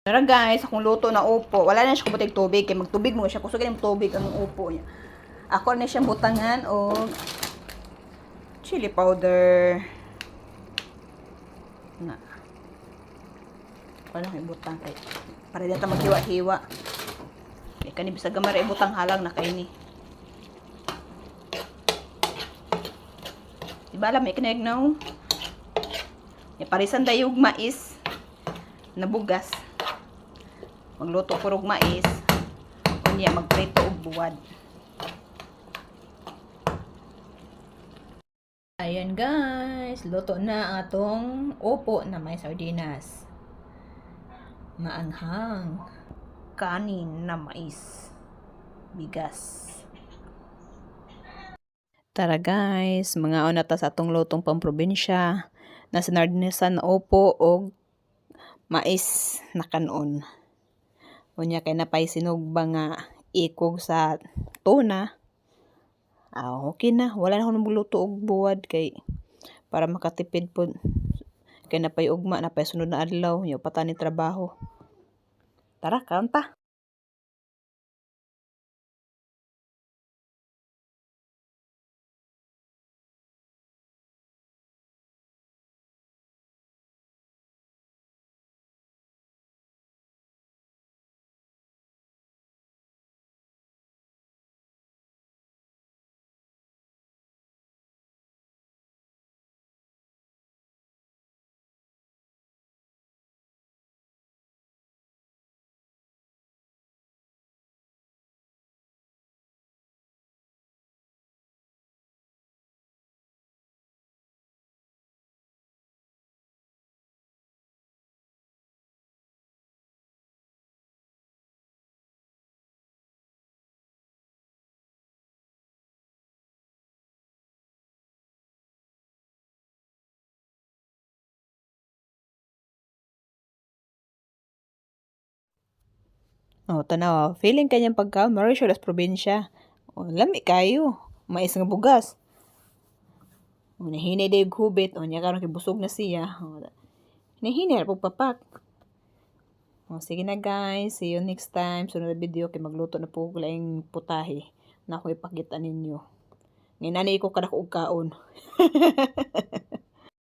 Tara guys, akong luto na upo. Wala na siya kubutig tubig kay magtubig mo siya, kusog ang tubig ang upo niya. Ako na siyang butangan og chili powder. Na. Wala akong ibutang kay para di ta maghiwa-hiwa. Kay kani bisag gamay ra ibutang, halang na kay ni. Di ba alam may kineg no? Ya parisan dayog mais na bugas. Magluto ko og mais. Unya magprito og buwad. Ayan guys, luto na ang atong upo na may sardinas. Maanghang. Kanin na mais. Bigas. Tara guys, mangaon na ta sa atong lutong pamprobinsya na sinardinasan na upo og mais na kanon. Unya kay napay sinugba nga ikog sa tuna. Ah, okay na. Wala na ako magluto og buwad kay para makatipid pod. Kay napay ugma, napay sunod na adlaw, nya pa ta ni trabaho. Tara, kaon ta. Oh, tanawa, feeling kanyang pagkaon, Mauricio las probinsya. Oh, lami kayo. Mais nga bugas. Oh, nahinay day og hubit. Oh, nya karon kay busog na siya. Oh, nahinay ra pug papak. Oh, sige na guys, see you next time. Sunod na video kay magluto na po og laing putahe na ako ipakita ninyo. Ngayon ani ko kada og kaon.